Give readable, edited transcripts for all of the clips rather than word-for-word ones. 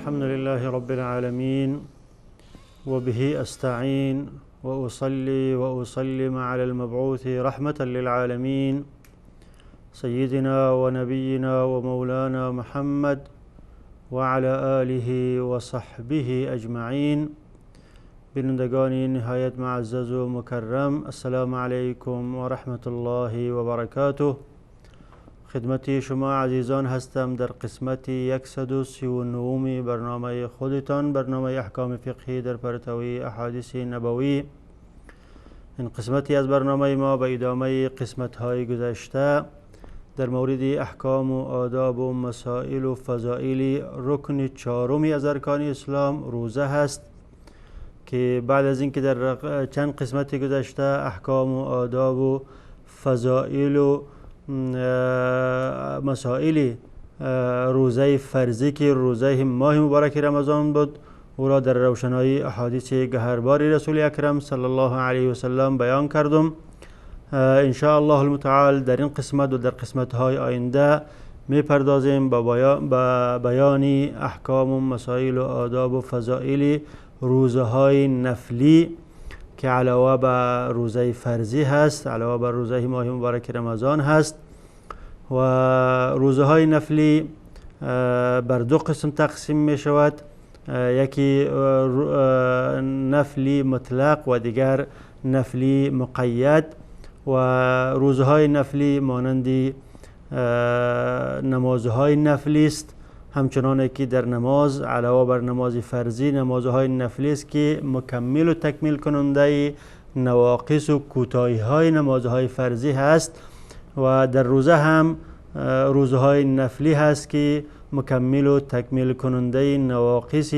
الحمد لله رب العالمين، وبه أستعين، وأصلي وأسلم على المبعوث رحمة للعالمين، سيدنا ونبينا ومولانا محمد وعلى آله وصحبه أجمعين. بینندگان نهایت معزز و مکرم، السلام علیکم و رحمت الله و برکاته. خدمت شما عزیزان هستم در قسمت 139 برنامه خودتان، برنامه احکام فقهی در پرتوی احادیث نبوی. این قسمتی از برنامه ما به ادامه قسمت های گذشته در مورد احکام و آداب و مسائل و فضائل رکن چهارمی از ارکان اسلام روزه هست که بعد از اینکه در چند قسمت گذشته احکام و آداب و فضائل و مسائل روزه فرضی که روزه ماه مبارک رمضان بود او را در روشنایی احادیث گهربار رسول اکرم صلی الله علیه و سلم بیان کردم. ان شاء الله المتعال در این قسمت و در قسمت های آینده میپردازیم با بیان احکام و مسائل و آداب و فضائل روزه های نفلی که علاوه بر روزه فرضی هست، علاوه بر روزه ماه مبارک رمضان هست. و روزه های نفلی بر دو قسم تقسیم می شود، یکی نفلی مطلق و دیگر نفلی مقید. و روزه های نفلی مانند نمازهای نفلی است، همچنان که در نماز علاوه بر نماز فرضی نمازهای نفلی است که مکمل و تکمیل کننده نواقص و کوتاهی های نمازهای فرضی هست. و در روزه هم روزهای نفلی هست که مکمل و تکمیل کننده نواقص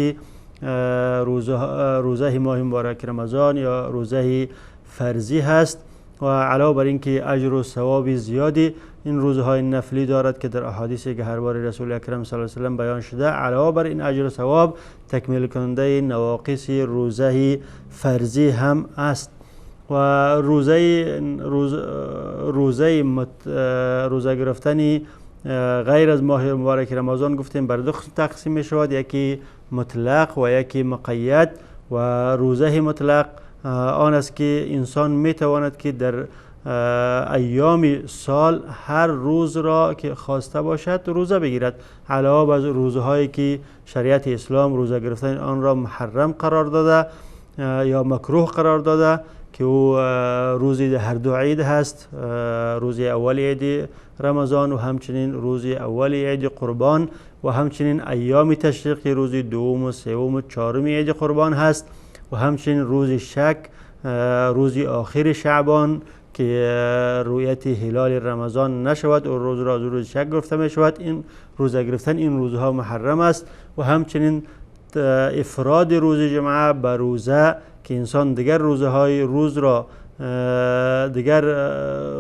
روزه ماه مبارک رمضان یا روزه فرضی هست. و علاوه بر اینکه اجر و ثواب زیادی این روزهای نفلی دارد که در احادیث گهربار رسول اکرم صلی الله علیه و سلم بیان شده، علاوه بر این اجر و ثواب تکمیل کننده نواقص روزه فرضی هم است. و روزه گرفتن غیر از ماه مبارک رمضان گفتیم بر دو تقسیم می شود، یکی مطلق و یکی مقید. و روزه مطلق آن است که انسان می تواند که در ایام سال هر روز را که خواسته باشد روزه بگیرد، علاوه بر روزهایی که شریعت اسلام روزه گرفتن آن را محرم قرار داده یا مکروه قرار داده که او روزی هر دو عید هست، روز اول عید رمضان و همچنین روز اول عید قربان و همچنین ایام تشریق که روز دوم و سوم و چهارم عید قربان هست و همچنین روز شک، روز آخر شعبان که رؤیت هلال رمضان نشود و روز را روز شک گرفته می شود، این روزه گرفتن این روزها محرم است. و همچنین افراد روز جمعه به روزه که انسان دیگر روزهای روز را دیگر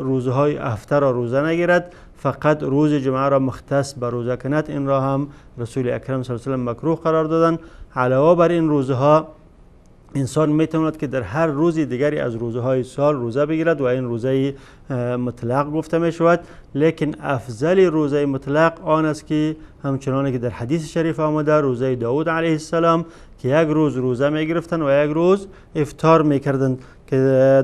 روزهای هفته را روزه نگیرد، فقط روز جمعه را مختص به روزه کند، این را هم رسول اکرم صلی الله علیه و سلم مکروه قرار دادند. علاوه بر این روزها انسان میتواند که در هر روز دیگری از روزهای سال روزه بگیرد و این روزه مطلق گفته می شود. لیکن افضل روزه مطلق آن است که همچنان که در حدیث شریف آمده، روزه داود علیه السلام که یک روز روزه می گرفتند و یک روز افطار می کردند، که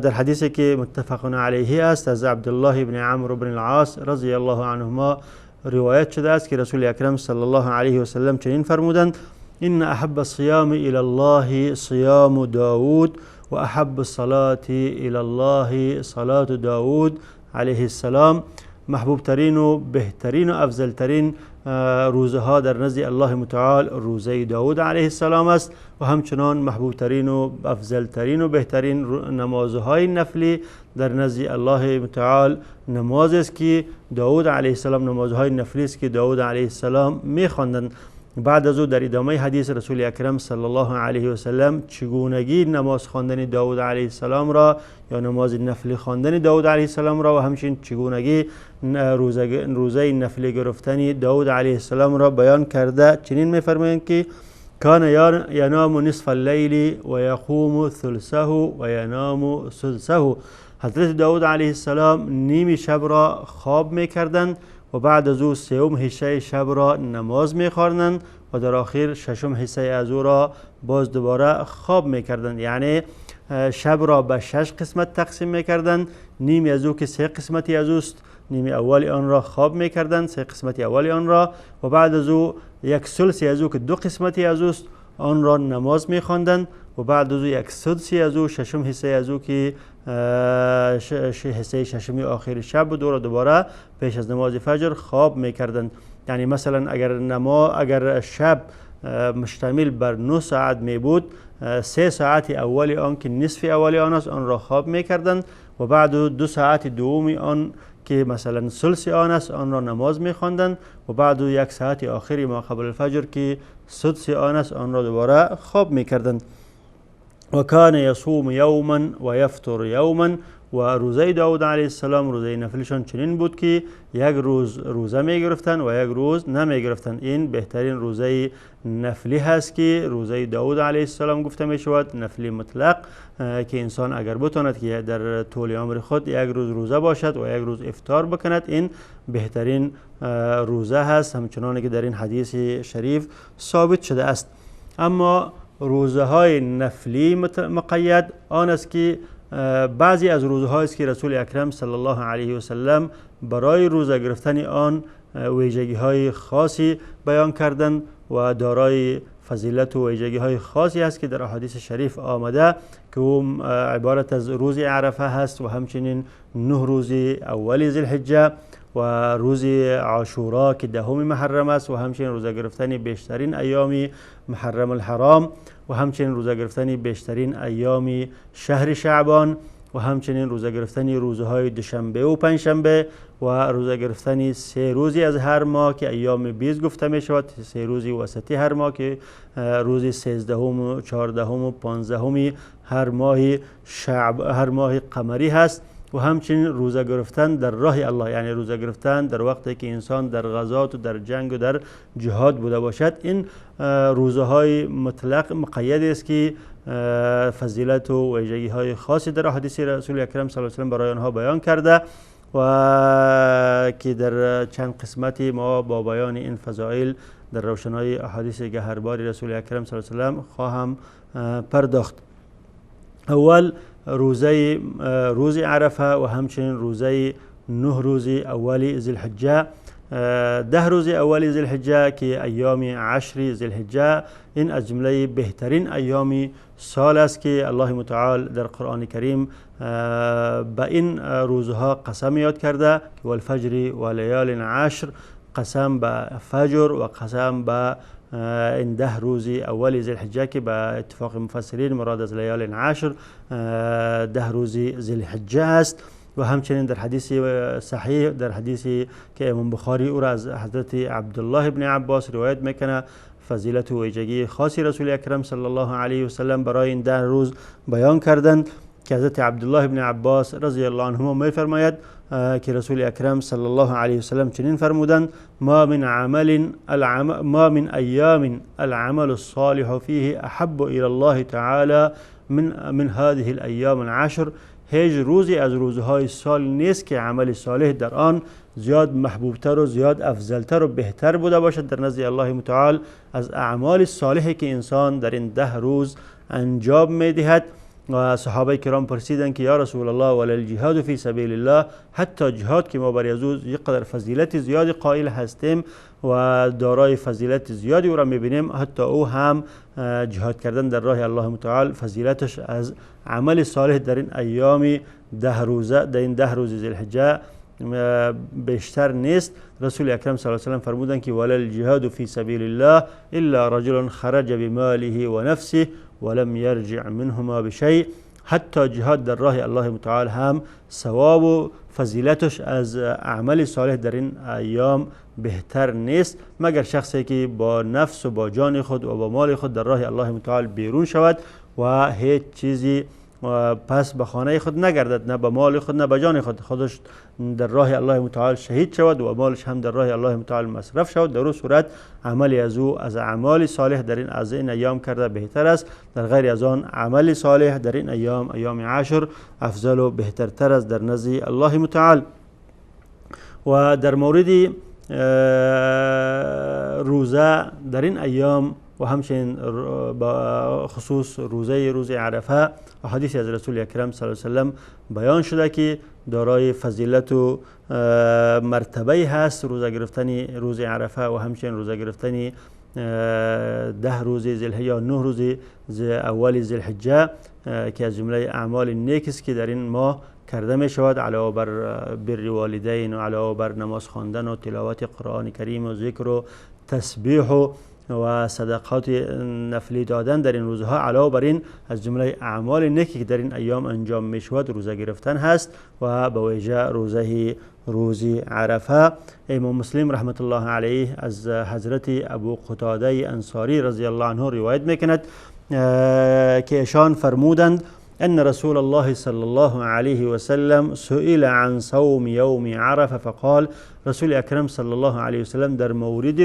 در حدیثی که متفق علیه است از عبدالله بن عمرو بن العاص رضی الله عنهما روایت شده است که رسول اکرم صلی الله علیه و سلم چنین فرمودند: إن أحب الصيام إلى الله صيام داود وأحب الصلاة إلى الله صلاة داود علیه السلام. محبوب ترین و بهترین و افضل ترین روزه ها در نزد الله متعال روزه داود علیه السلام است و همچنان محبوب ترین و افضل ترین و بهترین نمازهای نفلی در نزد الله متعال نماز است که داود علیه السلام، نمازهای نفلی است که داود علیه السلام میخواندند. بعد از او در ادامه حدیث رسول اکرم صلی الله علیه و سلم چگونگی نماز خواندن داود علیه السلام را یا نماز نفلی خواندن داود علیه السلام را و همچنین چگونگی روزه نفلی گرفتن داود علیه السلام را بیان کرده چنین می‌فرمایند که کان ینام نصف اللیل و یقوم ثلثه و ینام ثلثه. حضرت داود علیه السلام نیمی شب را خواب می‌کردند و بعد از او سوم حصه شب را نماز می‌خواندند و در آخر ششم حصه از او را باز دوباره خواب می‌کردند. یعنی شب را به 6 قسمت تقسیم می‌کردند، نیمی از او که 3 قسمتی از اوست، نیمی اول آن را خواب می‌کردند، 3 قسمت اول آن را، و بعد از او یک ثلثی از او که 2 قسمتی از اوست آن را نماز می‌خواندند و بعد از او یک سدسی از او، ششم حصه از او که حصه ششمی آخر شب بود، او را دوباره پیش از نماز فجر خواب می‌کردند. یعنی مثلا اگر شب مشتمل بر 9 ساعت می بود، 3 ساعت اول آن که نصف اول آن است آن را خواب می‌کردند و بعد 2 ساعت دومی آن که مثلا ثلث آن است آن را نماز می‌خواندند و بعد 1 ساعت آخری ما قبل الفجر که سدس آن است آن را دوباره خواب می‌کردند. و کان یصوم یوما و یفطر یوما. و روزه داود علیه السلام، روزه نفلشان چنین بود که یک روز روزه می گرفتن و یک روز نمی گرفتن. این بهترین روزه نفلی هست که روزه داود علیه السلام گفته می شود، نفلی مطلق، که انسان اگر بتواند که در طول عمر خود یک روز روزه باشد و یک روز افطار بکند، این بهترین روزه هست، همچنان که در این حدیث شریف ثابت شده است. اما روزه های نفلی مقید آن است که بعضی از روزهایی است که رسول اکرم صلی الله علیه و سلم برای روزه گرفتن آن ویژگی های خاصی بیان کردند و دارای فضیلت و ویژگی های خاصی است که در احادیث شریف آمده که او عبارت از روز عرفه هست و همچنین 9 روز اول ذی الحجه و روز عاشورا که 10 محرم است و همچنین روزه گرفتن بیشترین ایام محرم الحرام و همچنین روزه گرفتن بیشترین ایام شهر شعبان و همچنین روزه گرفتن روزهای دوشنبه و پنجشنبه و روزه گرفتن 3 روزی از هر ماه که ایام 20 گفته می شود، 3 روزی وسطی هر ماه که روز 13 و 14 و 15 هر ماه هر ماه قمری هست و همچنین روزه گرفتن در راه الله، یعنی روزه گرفتن در وقتی که انسان در غزات و در جنگ و در جهاد بوده باشد. این روزه های مطلق مقید است که فضیلت و ویژگی های خاصی در احادیث رسول اکرم صلی الله علیه و سلم برای آنها بیان کرده و که در چند قسمتی ما با بیان این فضایل در روشنای احادیث گهربار رسول اکرم صلی الله علیه و سلم خواهم پرداخت. اول روزه روز عرفه و همچنین روزه 9 روز اول ذی الحجه. 10 روز اول ذی الحجه که ایام عشر ذی الحجه، این از جمله بهترین ایام سال است که الله متعال در قرآن کریم به این روزها قسم یاد کرده که والفجر و لیال عشر، قسم به فجر و قسم به این 10 روز اول ذی الحجه که به اتفاق مفسرین مراد از لیال عشر 10 روز ذی الحجه است. و همچنین در حدیث صحیح، در حدیثی که امام بخاری او را از حضرت عبدالله بن عباس روایت میکنه، فضیلت و ویژگی خاصی رسول اکرم صلی الله علیه و سلم برای این 10 روز بیان کردند که حضرت عبدالله بن عباس رضی الله عنهما میفرماید که رسول اکرم صلی الله علیه و سلم چنین فرمودند: ما من ایام العمل الصالح فیه احب الى الله تعالی من هذه الایام العشر. هیچ روزی از روزهای سال نیست که عمل صالح در آن زیاد محبوبتر و زیاد افضلتر و بهتر بوده باشد در نزد الله متعال از اعمال صالحی که انسان در این 10 روز انجام میدهد. و صحابه کرام پرسیدند که یا رسول الله ولا الجهاد فی سبیل الله، حتی جهاد که ما برای از او یک قدر فضیلت زیادی قائل هستیم و دارای فضیلت زیادی او را میبینیم، حتی او هم جهاد کردن در راه الله متعال فضیلتش از عمل صالح در این ایام 10 روزه، در این 10 روز ذی الحجه بیشتر نیست. رسول اکرم صلی الله علیه و سلم فرمودند که ولا الجهاد فی سبیل الله الا رجل خرج بماله و نفسه ولم يرجع منهما بشيء. حتی جهاد در راه الله متعال هم ثواب و فضیلتش از اعمال صالح در این ایام بهتر نیست، مگر شخصی که با نفس و با جان خود و با مال خود در راه الله متعال بیرون شود و هیچ چیزی پس به خانه خود نگردد، نه به مال خود نه به جان خود، خودش در راه الله متعال شهید شود و مالش هم در راه الله متعال مصرف شود. در او صورت عملی از او از اعمال صالح در این از این ایام کرده بهتر است. در غیر از آن عمل صالح در این ایام، ایام عشر، افضل و بهترتر است در نزد الله متعال. و و در مورد روزه در این ایام و همچنین با خصوص روزه روز عرفه، احادیث از رسول اکرم صلی الله علیه و سلم بیان شده که دارای فضیلت و مرتبه هست روزه گرفتن روز عرفه و همچنین روزه گرفتن 10 روز ذی یا 9 روز اول ذی الحجه که از جمله اعمال نیک است که در این ماه کرده می شود، علاوه بر بر والدین و علاوه بر نماز خواندن و تلاوت قرآن کریم و ذکر و تسبیح و صدقات نفلی دادن در این روزها، علاوه بر این از جمله اعمال نیکی که در این ایام انجام می شود روزه گرفتن هست و به ویژه روزه روز عرفه. امام مسلم رحمت الله علیه از حضرت ابو قتاده انصاری رضی الله عنه روایت میکند که ایشان فرمودند ان رسول الله صلی الله علیه و سلم سئل عن صوم یوم عرفه فقال، رسول اکرم صلی الله علیه و سلم در مورد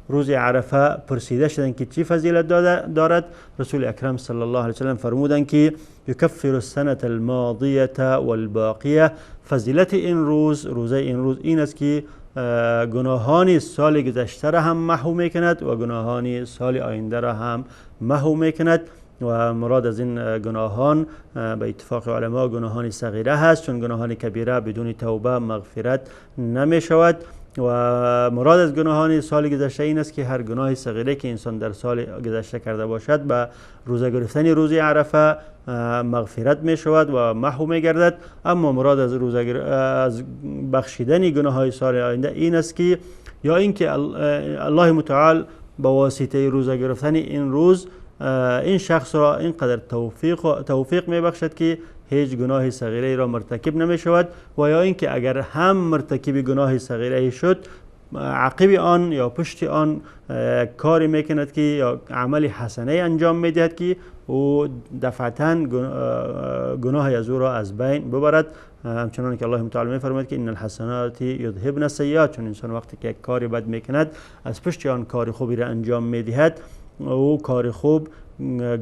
روز عرفه پرسیده شدند که چی فضیلت دارد. رسول اکرم صلی الله علیه و سلم فرمودند که یکفر السنة الماضیة والباقیه، فضیلت این روز، روزه این روز این است که گناهان سال گذشته را هم محو میکند و گناهان سال آینده را هم محو میکند. و مراد از این گناهان به اتفاق علما گناهان صغیره هست، چون گناهان کبیره بدون توبه مغفرت نمی شود. و مراد از گناهان سال گذشته این است که هر گناه صغیره که انسان در سال گذشته کرده باشد به روزه گرفتن روز عرفه مغفرت می شود و محو می گردد. اما مراد از از بخشیدن گناه های سال آینده این است که یا اینکه الله متعال به واسطه روزه گرفتن این روز این شخص را اینقدر توفیق می بخشد که هیچ گناه صغیره را مرتکب نمی شود، و یا اینکه اگر هم مرتکب گناه صغیره شد عقب آن یا پشت آن کاری میکند که یا عمل حسنه انجام میدهد که او دفعتا گناه از او را از بین ببرد. همچنان که الله متعال میفرماید که ان الحسنات یذهبن السیئات، چون انسان وقتی که یک کاری بد میکند از پشت آن کار خوبی را انجام میدهد، او کار خوب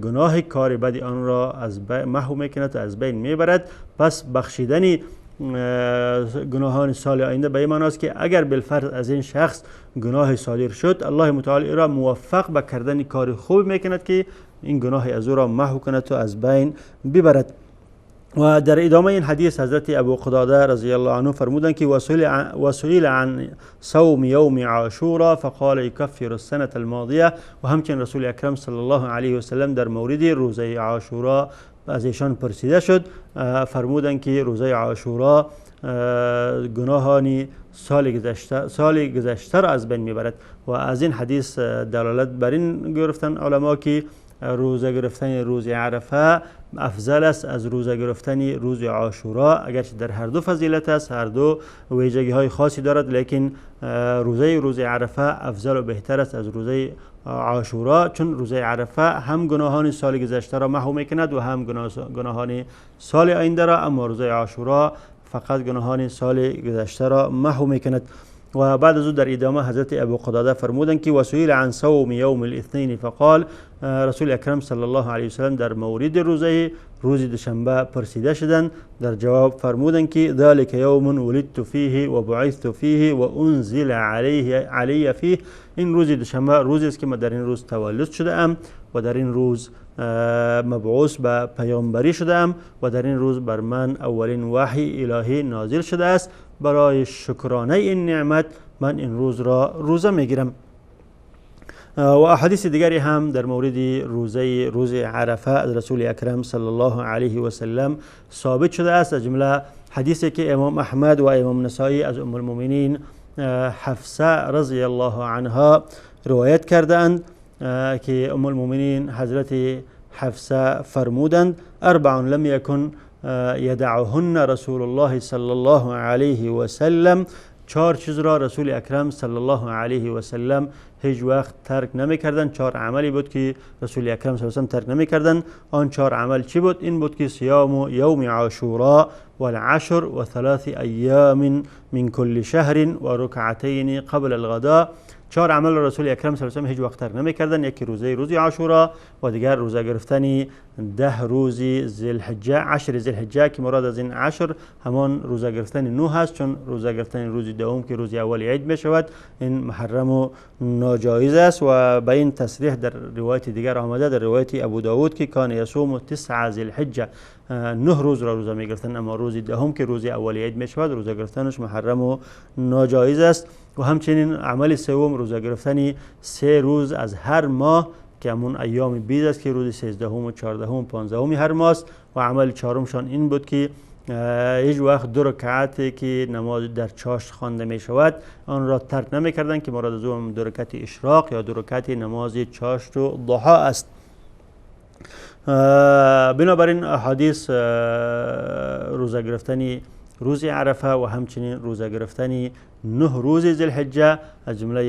گناه کار بد آن را از محو میکند و از بین میبرد. پس بخشیدن گناهان سال آینده به این معنی است که اگر بالفرض از این شخص گناه صادر شد، الله متعال او را موفق به کردن کار خوب میکند که این گناه از او را محو کند و از بین ببرد. و در ادامه این حدیث حضرت ابو قتاده رضی الله عنه فرمودند که وسئل عن صوم یوم عاشورا فقال یکفر السنة الماضیه. و همچنین رسول اکرم صلی الله علیه و سلم در مورد روزه عاشورا از ایشان پرسیده شد، فرمودند که روزه عاشورا گناهان سال گذشته را از بین میبرد. و از این حدیث دلالت بر این گرفتن علما که روزه گرفتن روز عرفه افضل است از روزه گرفتن روز عاشورا، اگرچه در هر دو فضیلت است، هر دو ویژگی های خاصی دارد، لیکن روزه روز عرفه افضل و بهتر است از روزه عاشورا، چون روزه عرفه هم گناهان سال گذشته را محو میکند و هم گناهان سال آینده را، اما روزه عاشورا فقط گناهان سال گذشته را محو میکند. و بعد از او در ادامه حضرت ابو قتاده فرمودند که وسئل عن صوم یوم الاثنین فقال، رسول اکرم صلی الله علیه و سلم در مورد روزه روز دوشنبه پرسیده شدند، در جواب فرمودند که ذلك یوم ولدت فیه و بعثت فیه و انزل علی فیه. این روز دوشنبه روزی است که من در این روز تولد شده ام و در این روز مبعوث به پیامبری شده ام و در این روز بر من اولین وحی الهی نازل شده است. برای شکرانه این نعمت من این روز را روزه میگیرم. و احادیث دیگری هم در مورد روزه روز عرفه از رسول اکرم صلی الله علیه و سلم ثابت شده است، از جمله حدیثی که امام احمد و امام نسائی از ام المؤمنین حفصه رضی الله عنها روایت کردند که ام المؤمنین حضرت حفصه فرمودند اربع لم یکن یدعهن رسول الله صلی الله علیه و سلم، چهار چیز را رسول اکرم صلی الله علیه و سلم هیچ وقت ترک نمی‌کردند. چهار عملی بود که رسول اکرم صلی الله علیه و سلم ترک نمی‌کردند. آن چهار عمل چی بود؟ این بود که صیام یوم عاشورا والعشر و ثلاث ایام من كل شهر و رکعتین قبل الغداء. چهار عمل رسول اکرم صلی الله علیه و هیچ وقت ترک نمی‌کردند. یکی روزه روز عاشورا و دیگر روزه گرفتن 10 روز ذوالحجه، 10 ذوالحجه که مراد از این 10 همان روزه گرفتن 9 هست، چون روزه گرفتن روز دهم که روز اول عید می شود این محرم و ناجایز است. و به این تصریح در روایت دیگر آمده، در روایت ابو داود که کان یصوم 9 ذوالحجه، 9 روز را روزه می گرفتن، اما روز دهم که روز اول عید می شود روزه گرفتنش محرم و ناجایز است. و همچنین عمل سوم روزه گرفتن 3 روز از هر ماه که همون ایام بیض است که روز 13 و 14 و 15 هر ماه است. و عمل چهارمشان این بود که هیچ وقت 2 رکعتی که نماز در چاشت خوانده می شود آن را ترک نمی کردند که مراد از اون 2 رکعت اشراق یا 2 رکعت نماز چاشت و ضحا است. بنابراین احادیث روزه گرفتن روز عرفه و همچنین روزه گرفتن 9 روز ذوالحجه از جمله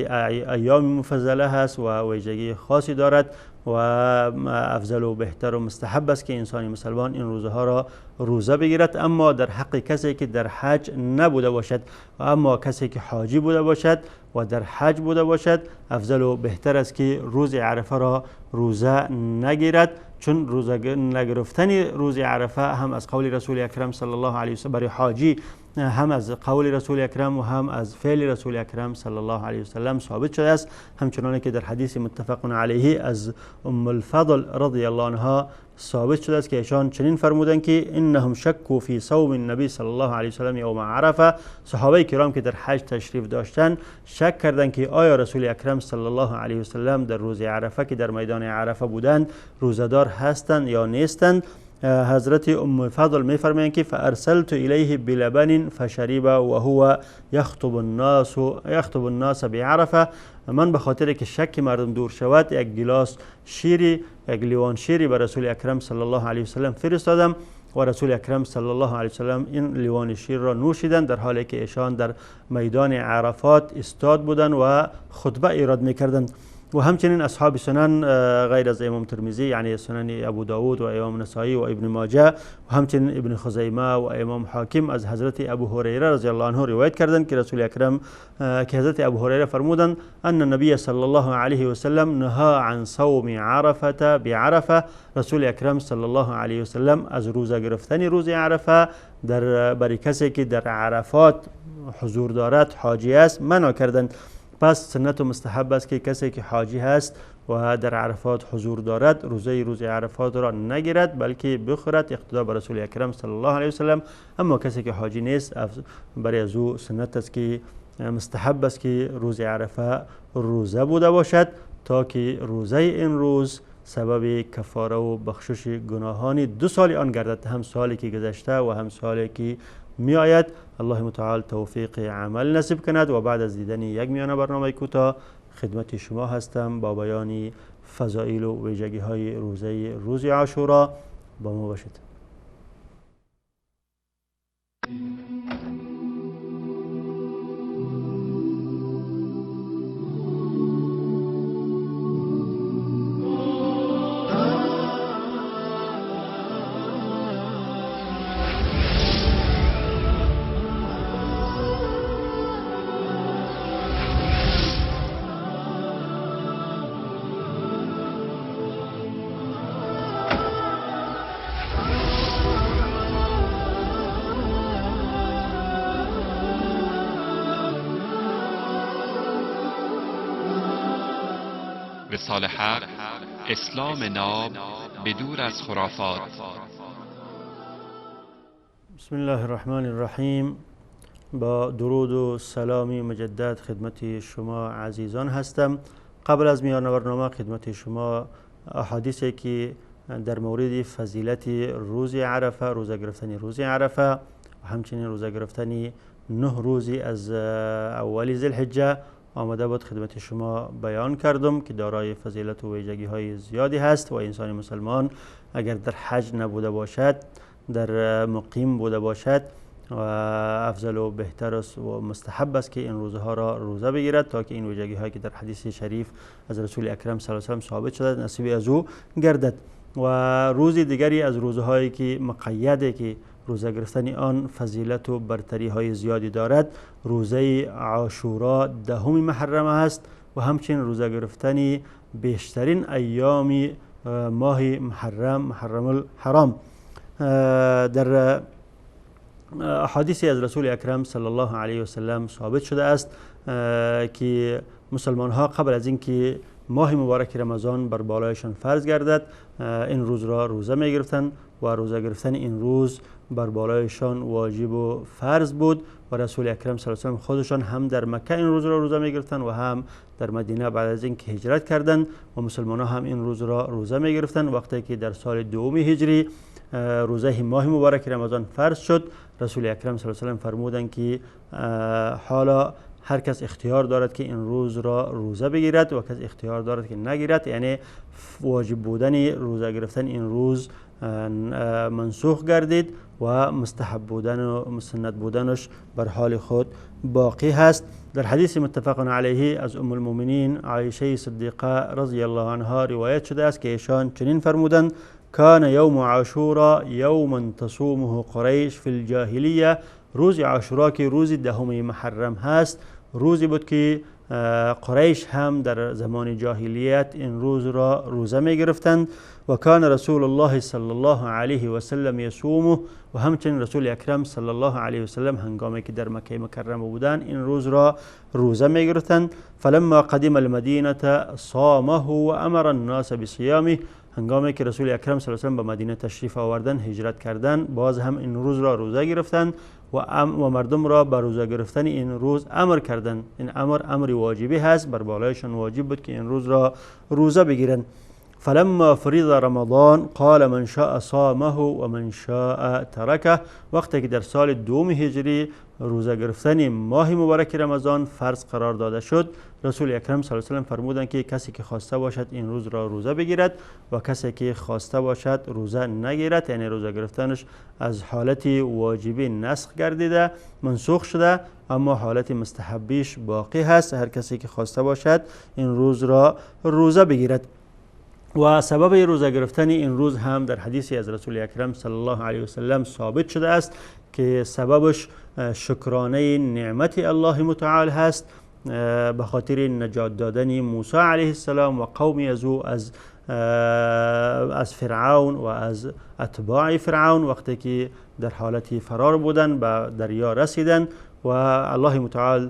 ایام مفضله هست و ویژگی خاصی دارد و افضل و بهتر و مستحب است که انسان مسلمان این روزه ها را روزه بگیرد، اما در حق کسی که در حج نبوده باشد. و اما کسی که حاجی بوده باشد و در حج بوده باشد افضل و بهتر است که روز عرفه را روزه نگیرد، چون روزه نگرفتن روز عرفه هم از قول رسول اکرم صلی الله علیه و سلم برای حاجی، هم از قول رسول اکرم و هم از فعل رسول اکرم صلی الله علیه و سلم ثابت شده است، همچنان که در حدیث متفق علیه از ام الفضل رضی الله عنها ثابت شده است که ایشان چنین فرمودند که انهم شکوا فی صوم النبی صلی الله علیه و سلم یوم عرفه. صحابه کرام که در حج تشریف داشتند شک کردند که آیا رسول اکرم صلی الله علیه و سلم در روز عرفه که در میدان عرفه بودند روزه‌دار هستند یا نیستند. حضرت ام فضل میفرمایند که فارسلت الیه بلبن فشرب وهو یخطب الناس بعرفه. من به خاطر که شک مردم دور شود یک گلاس شیری، یک لیوان شیری به رسول اکرم صلی الله علیه و سلم فرستادم و رسول اکرم صلی الله علیه و سلم این لیوان شیر را نوشیدند در حالی که ایشان در میدان عرفات استاد بودند و خطبه ایراد میکردند. و همچنین اصحاب سنن غیر از امام ترمذی، یعنی سنن ابو داود و امام نسائی و ابن ماجه و همچنین ابن خزیمه و امام حاکم از حضرت ابو هریره رضی الله عنه روایت کردند که رسول اکرم که حضرت ابو هریره فرمودند ان النبی صلی الله علیه و سلم نهى عن صوم عرفه بعرفه. رسول اکرم صلی الله علیه و سلم از روزه گرفتن روز عرفه در برای کسی که در عرفات حضور دارد حاجی است منع کردند. پس سنت و مستحب است که کسی که حاجی هست و در عرفات حضور دارد روزه روز عرفات را نگیرد بلکه بخورد، اقتدا به رسول اکرم صلی الله علیه و سلم. اما کسی که حاجی نیست برای از او سنت است که مستحب است که روز عرفه روزه بوده باشد تا که روزه این روز سبب کفاره و بخشش گناهان 2 سال آن گردد، هم سالی که گذشته و هم سالی که می آید. الله متعال توفیق عمل نصیب کند. و بعد از دیدن یک میانه برنامه کوتاه خدمت شما هستم با بیان فضائل و ویژگی های روزه روز عاشورا. با ما باشید. وصال حق، اسلام ناب بدور از خرافات. بسم الله الرحمن الرحیم. با درود و سلامی مجدد خدمت شما عزیزان هستم. قبل از میان برنامه خدمت شما احادیثی که در مورد فضیلت روز عرفه، روزه گرفتن روز عرفه و همچنین روزه گرفتن 9 روزی از اول ذوالحجه آمده بود خدمت شما بیان کردم که دارای فضیلت و ویژگی های زیادی هست و انسان مسلمان اگر در حج نبوده باشد، در مقیم بوده باشد و افضل و بهتر است و مستحب است که این روزه ها را روزه بگیرد تا که این ویژگی هایی که در حدیث شریف از رسول اکرم صلی الله علیه و سلم ثابت شده نصیب از او گردد. و روز دیگری از روزه هایی که مقیده که روزه گرفتن آن فضیلت و برتری های زیادی دارد، روزه عاشورا 10 محرم است و همچنین روزه گرفتن بیشترین ایام ماه محرم، محرم الحرام. در احادیثی از رسول اکرم صلی الله علیه و سلم ثابت شده است که مسلمان ها قبل از اینکه ماه مبارک رمضان بر بالایشان فرض گردد این روز را روزه می گرفتند و روزه گرفتن این روز بر بالایشان واجب و فرض بود و رسول اکرم صلی الله علیه و سلم خودشان هم در مکه این روز را روزه می گرفتند و هم در مدینه بعد از اینکه هجرت کردند و مسلمان ها هم این روز را روزه می گرفتند. وقتی که در سال دوم هجری روزه ماه مبارک رمضان فرض شد، رسول اکرم صلی الله علیه و سلم فرمودند که حالا هر کس اختیار دارد که این روز را روزه بگیرد و کس اختیار دارد که نگیرد، یعنی واجب بودن روزه گرفتن این روز منسوخ گردید و مستحب بودن و مسند بودنش بر حال خود باقی هست. در حدیث متفق علیه از ام المؤمنین عایشه صدیقه رضی الله عنها روایت شده است که ایشان چنین فرمودند: کان یوم عاشورا یوما تصومه قریش فی الجاهلیه. روز عاشورا که روز دهم محرم هست، روزی بود که قریش هم در زمان جاهلیت این روز را روزه می گرفتند. و کان رسول الله صلی الله علیه و سلم یصومه، و همچنین رسول اکرم صلی الله علیه و سلم هنگامی که در مکه مکرمه بودند این روز را روزه می گرفتند. فلما قدم المدینه صامه و امر الناس بصیامه. هنگامی که رسول اکرم صلی الله علیه و سلم به مدینه تشریف آوردن، هجرت کردن، باز هم این روز را روزه گرفتند و مردم را به روزه گرفتن این روز امر کردند. این امر امر واجبی هست، بر بالایشان واجب بود که این روز را روزه بگیرند. فلما فرض رمضان قال من شاء صامه و من شاء ترکه. وقتی که در سال دوم هجری روزه گرفتن ماه مبارک رمضان فرض قرار داده شد، رسول اکرم صلی الله علیه و سلم فرمودند که کسی که خواسته باشد این روز را روزه بگیرد و کسی که خواسته باشد روزه نگیرد، یعنی روزه گرفتنش از حالت واجبی نسخ گردیده، منسوخ شده، اما حالت مستحبیش باقی هست. هر کسی که خواسته باشد این روز را روزه بگیرد. و سبب روزه گرفتن این روز هم در حدیثی از رسول اکرم صلی الله علیه و سلم ثابت شده است که سببش شکرانه نعمت الله متعال هست، به خاطر نجات دادن موسی علیه السلام و قوم از او از فرعون و از اتباع فرعون وقتی که در حالت فرار بودن به دریا رسیدن و الله متعال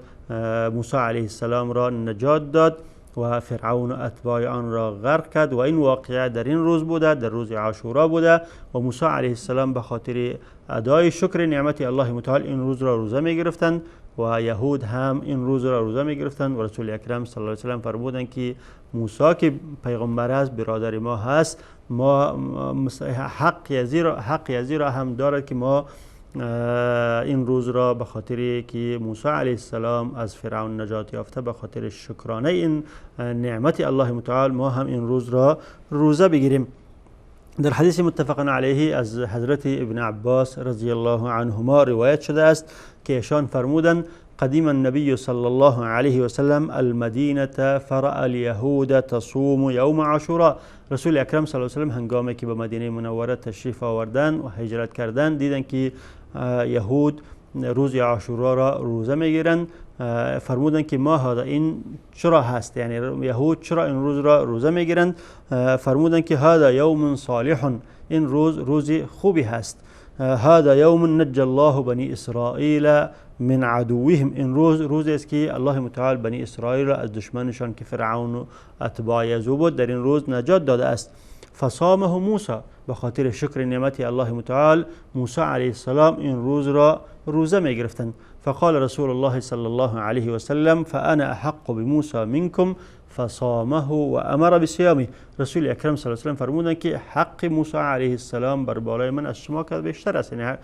موسی علیه السلام را نجات داد و فرعون و اتباع آن را غرق کرد. و این واقعه در این روز بوده، در روز عاشورا بوده و موسی علیه السلام به خاطر ادای شکر نعمت الله متعال این روز را روزه می گرفتند و یهود هم این روز را روزه می گرفتند. و رسول اکرم صلی الله علیه و سلم فرمودند که موسی که پیغمبر است، برادر ما هست، ما حق ازی را هم دارد که ما این روز را به خاطر که موسی علیه السلام از فرعون نجات یافته، به خاطر شکرانه این نعمت الله متعال ما هم این روز را روزه بگیریم. در حدیث متفق علیه از حضرت ابن عباس رضی الله عنهما روایت شده است که ایشان فرمودند: قدم النبي صلى الله عليه وسلم المدينة فرأى اليهود تصوم يوم عاشوراء. رسول اکرم صلی الله علیه و سلم هنگامی که به مدینه منوره تشریف آوردن و هجرت کردن، دیدن که یهود روز عاشورا را روزه میگیرند. فرمودند که ما هذا، این چرا هست، یعنی یهود چرا این روز را روزه میگیرند؟ فرمودند که هذا یوم صالح، این روز روز خوبی هست. هذا یوم نجى الله بنی اسرائیل من عدوهم، این روز روز است که الله متعال بنی اسرائیل را از دشمنشان که فرعون و اتباع او بود در این روز نجات داده است. فصامه موسی، به خاطر شکر نعمت الله متعال موسی علیه السلام این روز را روزه می گرفتند. فقال رسول الله صلی الله علیه و سلم فانا احق بموسی منکم فصامه و امر بصیامه. رسول اکرم صلی الله علیه و سلم فرمودند که حق موسی علیه السلام بر بالای من از شما که بیشتر است، یعنی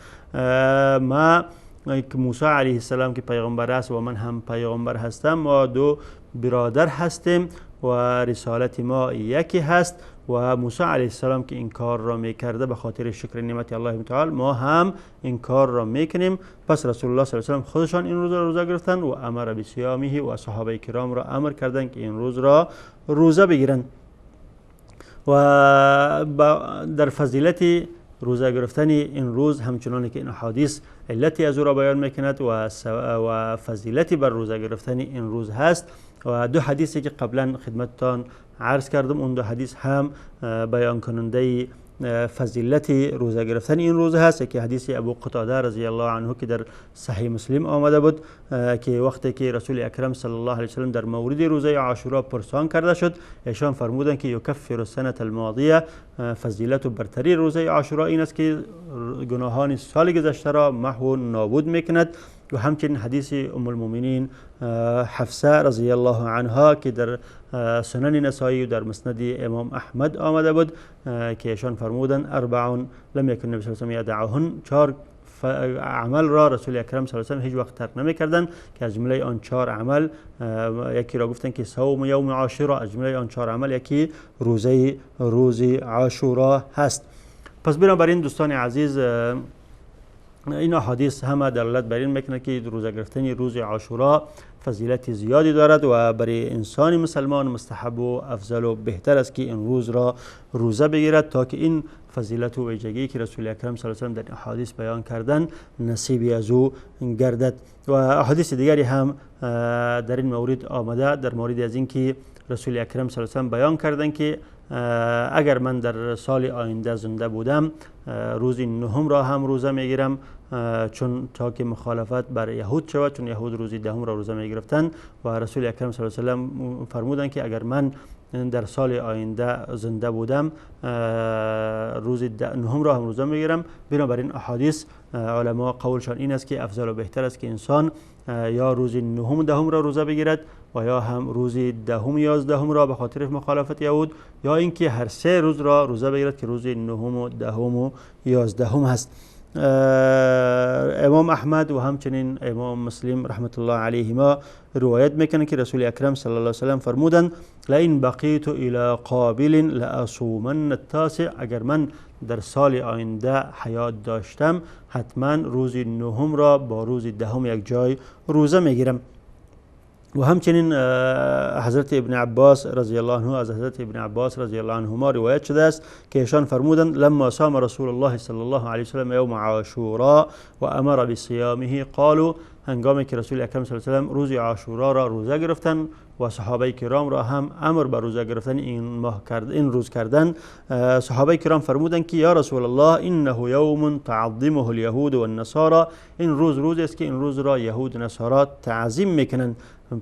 ما که موسی علیه السلام که پیغمبر است و من هم پیغمبر هستم، ما دو برادر هستیم و رسالت ما یکی هست و موسی علیه السلام که این کار را میکرده به خاطر شکر نعمت الله متعال ما هم این کار را میکنیم. پس رسول الله صلی الله علیه و سلم خودشان این روز را روزه گرفتند و امر بصیامه و صحابه کرام را امر کردند که این روز را روزه بگیرند. و در فضیلت روزه گرفتن این روز همچنان که این احادیث علتی از او را بیان میکند و فضیلتی بر روزه گرفتن این روز هست. و دو حدیثی که قبلا خدمتتان عرض کردم، اون دو حدیث هم بیان کننده فضیلت روزه گرفتن این روز هست. که حدیث ابو قتاده رضی الله عنه که در صحیح مسلم آمده بود که وقتی که رسول اکرم صلی الله علیه وسلم در مورد روزه عاشورا پرسان کرده شد، ایشان فرمودند که یکفر السنة الماضیه، فضیلت و برتری روزه عاشورا این است که گناهان سال گذشته را محو و نابود میکند. و همچنین حدیث ام المؤمنین حفصه رضی الله عنها که در سنن نسائی و در مسند امام احمد آمده بود که ایشان فرمودند اربع لم یکن النبی صلی الله علیه و سلم یدعهن، 4 عمل را رسول اکرم صلی الله علیه و سلم هیچ وقت ترک نمی‌کردند که از جمله آن 4 عمل یکی را گفتند که صوم یوم عاشورا، از جمله آن 4 عمل یکی روزه روز عاشورا هست. پس بنابراین دوستان عزیز، این احادیث همه دلالت بر این میکنه که روزه گرفتن روز عاشورا فضیلت زیادی دارد و برای انسان مسلمان مستحب و افضل و بهتر است که این روز را روزه بگیرد تا که این فضیلت و ویژگی که رسول اکرم صلی الله علیه و سلم در احادیث بیان کردن نصیبی از او گردد. و احادیث دیگری هم در این مورد آمده، در مورد از اینکه رسول اکرم صلی الله علیه و سلم بیان کردن که اگر من در سال آینده زنده بودم روز نهم را هم روزه میگیرم، چون تا که مخالفت بر یهود شود، چون یهود روز دهم را روزه میگرفتند و رسول اکرم صلی الله علیه و سلم فرمودند که اگر من در سال آینده زنده بودم روز نهم را هم روزه میگیرم. بنابراین احادیث علما قولشان این است که افضل و بهتر است که انسان یا روز نهم دهم را روزه بگیرد و یا هم روز دهم یازدهم را به خاطر مخالفت یهود، یا اینکه هر 3 روز را روزه بگیرد که روز نهم و دهم و یازدهم هست. امام احمد و همچنین امام مسلم رحمت الله علیهما روایت میکنه که رسول اکرم صلی الله علیه وسلم فرمودند لئن بقیت الی قابل لاصومن التاسع، اگر من در سال آینده حیات داشتم حتما روز نهم را با روز دهم یک جای روزه میگیرم. و همچنین حضرت ابن عباس رضی الله عنه، از حضرت ابن عباس رضی الله عنهما روایت شده است که ایشان فرمودند لما صام رسول الله صلی الله علیه وسلم یوم عاشورا و امر بصیامه قالوا، هنگامی که رسول اکرم صلی الله علیه وسلم روز عاشورا را روزه گرفتند و صحابه کرام را هم امر به روزه گرفتن این ماه کرد، این روز کردن، صحابه کرام فرمودند که یا رسول الله انه یوم تعظمه اليهود والنصارى، این روز روز است که این روز را یهود و نصارا تعظیم میکنند،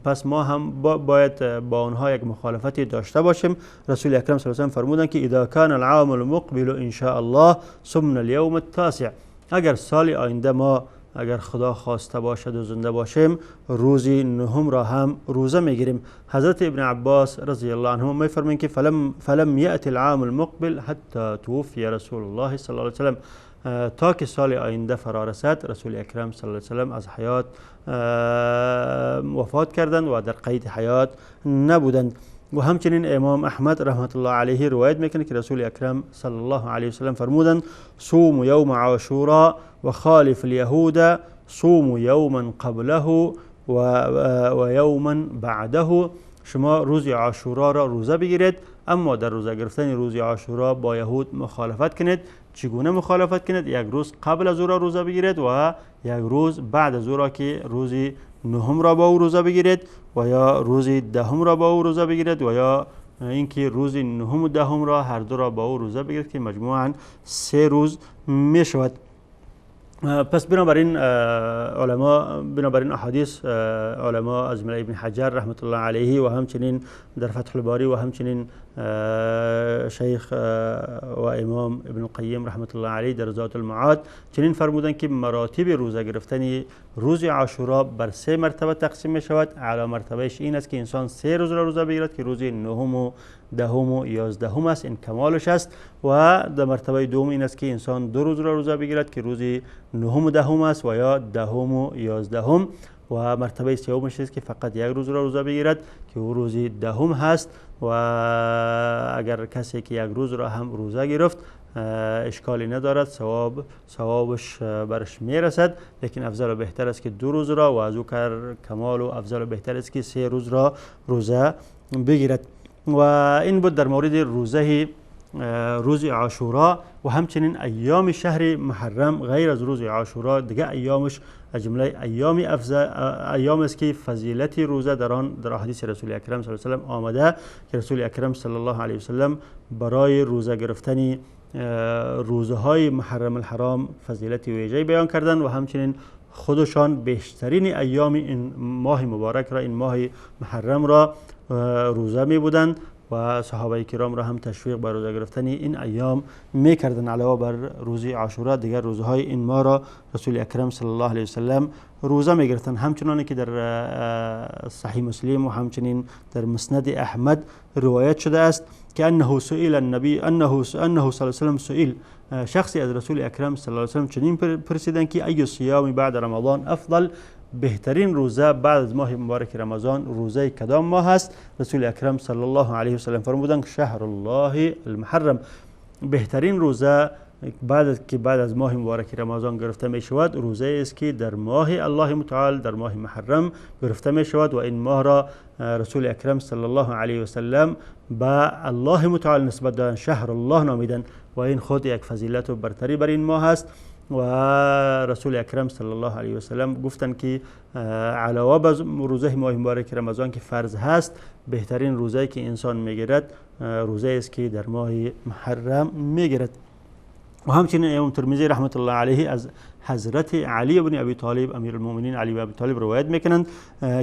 پس ما هم باید با آنها یک مخالفتی داشته باشیم. رسول اکرم صلی الله علیه و سلم فرمودند که اذا کان العام المقبل ان شاء الله صمنا اليوم التاسع، اگر سال آینده ما اگر خدا خواسته باشد و زنده باشیم روز نهم را هم روزه میگیریم. حضرت ابن عباس رضی الله عنهما میفرمایند که فلم یأتی العام المقبل حتی توفی رسول الله صلی الله علیه و سلم، تا که سال آینده فرا رسد رسول اکرم صلی الله علیه و سلم از حیات وفات کردند و در قید حیات نبودند. و همچنین امام احمد رحمت الله علیه روایت میکنه که رسول اکرم صلی الله علیه و سلم فرمودند صوم یوم عاشورا و خالف اليهود صوم یوما قبله و یوما بعده، شما روز عاشورا را روزه بگیرید اما در روزه گرفتن روز عاشورا با یهود مخالفت کنید. چگونه مخالفت کنید؟ یک روز قبل از او را روزه بگیرید و یک روز بعد از او را که روز نهم را با او روزه بگیرید و یا روز دهم را با او روزه بگیرید و یا اینکه روز نهم و دهم را هر دو را با او روزه بگیرید که مجموعاً 3 روز می شود. پس بنابراین علما، بنابراین احادیث علما از جمله ابن حجر رحمت الله علیه و همچنین در فتح الباری و همچنین شیخ و امام ابن القیم رحمت الله علیه در ذات المعاد چنین فرمودند که مراتب روزه گرفتن روز عاشورا بر 3 مرتبه تقسیم می شود. اعلی مرتبهش این است که انسان 3 روز را روزه بگیرد که روز نهم و دهم و یازدهم است، این کمالش است. و در مرتبه دوم این است که انسان 2 روز را روزه بگیرد که روز نهم و دهم است و یا دهم و یازدهم. و مرتبه سومش است که فقط 1 روز را روزه بگیرد که او روز دهم هست. و اگر کسی که 1 روز را هم روزه گرفت اشکالی ندارد، ثوابش برش میرسد، لیکن افضل و بهتر است که 2 روز را و از او کمال و افضل و بهتر است که 3 روز را روزه بگیرد. و این بود در مورد روزه روز عاشورا و همچنین ایام شهر محرم غیر از روز عاشورا دیگه ایامش از جمله ایام است که فضیلت روزه در آن در حدیث رسول اکرم صلی الله علیه و سلم آمده که رسول اکرم صلی الله علیه و سلم برای روزه گرفتن روزه های محرم الحرام فضیلت ویژه بیان کردند و همچنین خودشان بیشترین ایام این ماه مبارک را، این ماه محرم را روزه می بودند و صحابه کرام را هم تشویق بر روزه گرفتن این ایام میکردند. علاوه بر روز عاشورا دیگر روزهای این ماه را رسول اکرم صلی الله علیه و سلم روزه میگرفتند. همچنان که در صحیح مسلم و همچنین در مسند احمد روایت شده است که انه سئل النبی انه صلی الله علیه و سلم سئل، شخصی از رسول اکرم صلی الله علیه و سلم چنین پرسیدند که ای صیام بعد رمضان افضل، بهترین روزه بعد از ماه مبارک رمضان روزه کدام ماه است؟ رسول اکرم صلی الله علیه و سلم فرمودند شهر الله المحرم، بهترین روزه بعد از ماه مبارک رمضان گرفته می شود روزه است که در ماه الله متعال در ماه محرم گرفته می شود و این ماه را رسول اکرم صلی الله علیه و سلم به الله متعال نسبت دادن، شهر الله نامیدن و این خود یک فضیلت و برتری بر این ماه است. و رسول اکرم صلی الله علیه و سلم گفتند که علاوه بر روزه ماه مبارک رمضان که فرض هست، بهترین روزه که انسان میگیرد روزه است که در ماه محرم میگیرد. و همچنین امام ترمذی رحمت الله علیه از حضرت علی بن ابی طالب امیر المؤمنین علی بن ابی طالب روایت میکنند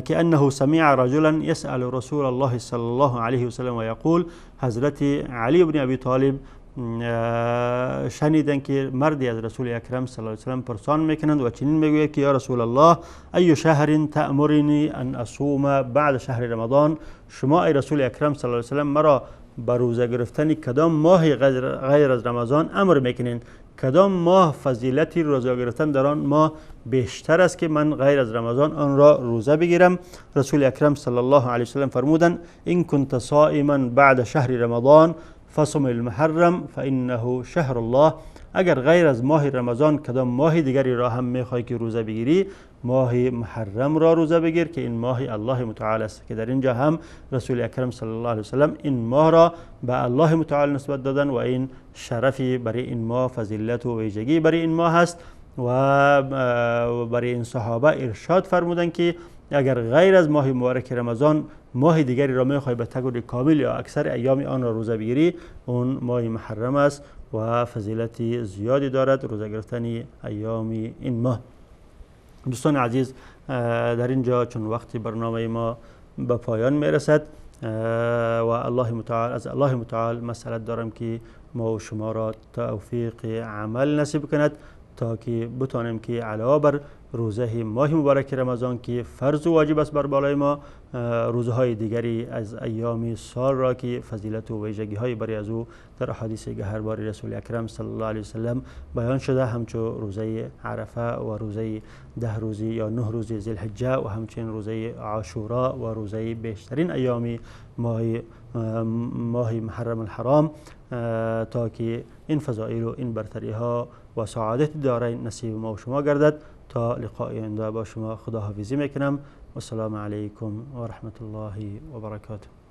که انه سمع رجلا یسأل رسول الله صلی الله علیه و سلم و یقول، حضرت علی بن ابی طالب شنیدن که مردی از رسول اکرم صلی الله علیه و سلم پرسان میکنند و چنین میگوید که یا رسول الله ای شهر تأمرنی ان اصوم بعد شهر رمضان، شما ای رسول اکرم صلی الله علیه و سلم مرا به روزه گرفتن کدام ماه غیر از رمضان امر میکنین؟ کدام ماه فضیلت روزه گرفتن در آن ماه بیشتر است که من غیر از رمضان آن را روزه بگیرم؟ رسول اکرم صلی الله علیه و سلم فرمودند ان كنت صائما بعد شهر رمضان فصم المحرم فانه شهر الله، اگر غیر از ماه رمضان کدام ماه دیگری را هم میخوای که روزه بگیری، ماه محرم را روزه بگیر که این ماه الله متعال است، که در اینجا هم رسول اکرم صلی الله علیه و سلم این ماه را به الله متعال نسبت دادن و این شرفی برای این ماه، فضیلت و ویژگی برای این ماه است و برای این صحابه ارشاد فرمودن که اگر غیر از ماه مبارک رمضان ماه دیگری را میخوای به طور کامل یا اکثر ایام آن را روزه بگیری، اون ماه محرم است و فضیلت زیادی دارد روزه گرفتن ایام این ماه. دوستان عزیز، در اینجا چون وقتی برنامه ما به پایان میرسد و الله متعال از الله متعال مسئلت دارم که ما و شما را توفیق عمل نصیب کند تا که بتانیم که علاوه بر روزه ماه مبارک رمضان که فرض و واجب است بر بالای ما، روزه های دیگری از ایام سال را که فضیلت و ویژگی های برای از او در احادیث گهربار رسول اکرم صلی الله علیه وسلم بیان شده، همچو روزه عرفه و روزه 10 روزی یا 9 روزی ذی الحجه و همچنین روزه عاشورا و روزه بیشترین ایام ماه محرم الحرام، تا که این فضائل و این برتری ها و سعادت دارین نصیب ما و شما گردد. تا لقاء آینده با شما خداحافظی میکنم. و السلام علیکم و رحمت الله و برکاته.